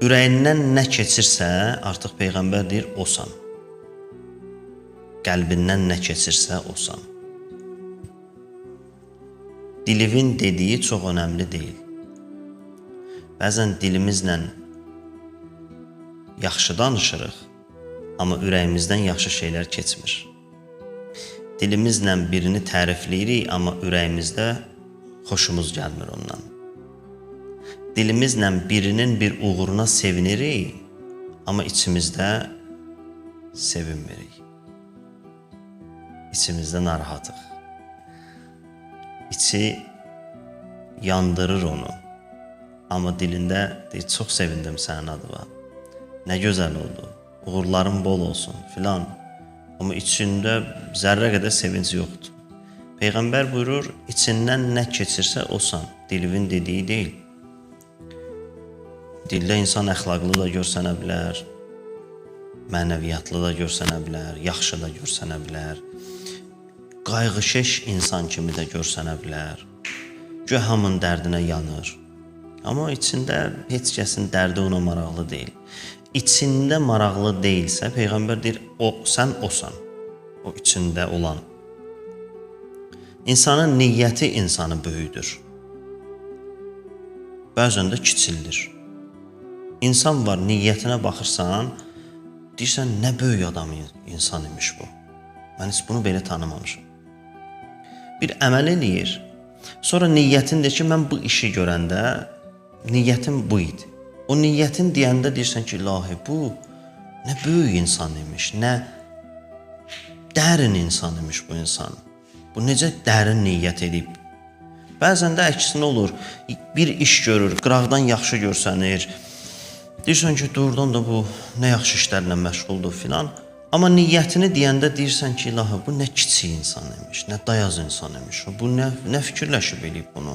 Ürəyindən nə keçirsə, artıq Peyğəmbər deyir, osan. Qəlbindən nə keçirsə, osan. Dilivin dediyi çox önəmli deyil. Bəzən dilimizlə yaxşı danışırıq, amma ürəyimizdən yaxşı şeylər keçmir. Dilimizlə birini tərifləyirik, amma ürəyimizdə xoşumuz gəlmir ondan. Dilimizlə birinin bir uğuruna sevinirik, amma içimizdə sevinmirik. İçimizdə narahatıq. İçi yandırır onu. Amma dilində deyir, çox sevindim sənin adına. Nə gözəl oldu. Uğurların bol olsun filan. Amma içində zərrə qədər sevinc yoxdur. Peyğəmbər buyurur, içindən nə keçirsə osan. Dilivin dediyi deyil. Dildə insan əxlaqlı da görsənə bilər, mənəviyyatlı da görsənə bilər, yaxşı da görsənə bilər, qayğıkeş insan kimi də görsənə bilər. Güya hamının dərdinə yanır. Amma içində heç kəsin dərdi ona maraqlı deyil. İçində maraqlı deyilsə, Peyğəmbər deyir, o sən osan. O içində olan. İnsanın niyyəti insanı böyüdür. Bəzən də kiçildir. İnsan var, niyyətinə baxırsan, deyirsən, nə böyük adam insan imiş bu. Mən heç bunu belə tanımamışam. Bir əməl eləyir, sonra niyyətin deyir ki, mən bu işi görəndə niyyətim bu idi. O niyyətin deyəndə deyirsən ki, ilahi, bu nə böyük insan imiş, nə dərin insan imiş bu insan. Bu necə dərin niyyət edib. Bəzən də əksinə olur, bir iş görür, qıraqdan yaxşı görsənir. Deyirsən ki, doğrudan da bu nə yaxşı işlərlə məşğuldur filan. Amma niyyətini deyəndə deyirsən ki, ilahi, bu nə kiçik insan imiş, nə dayaz insan imiş. Bu nə fikirləşib eləyib bunu.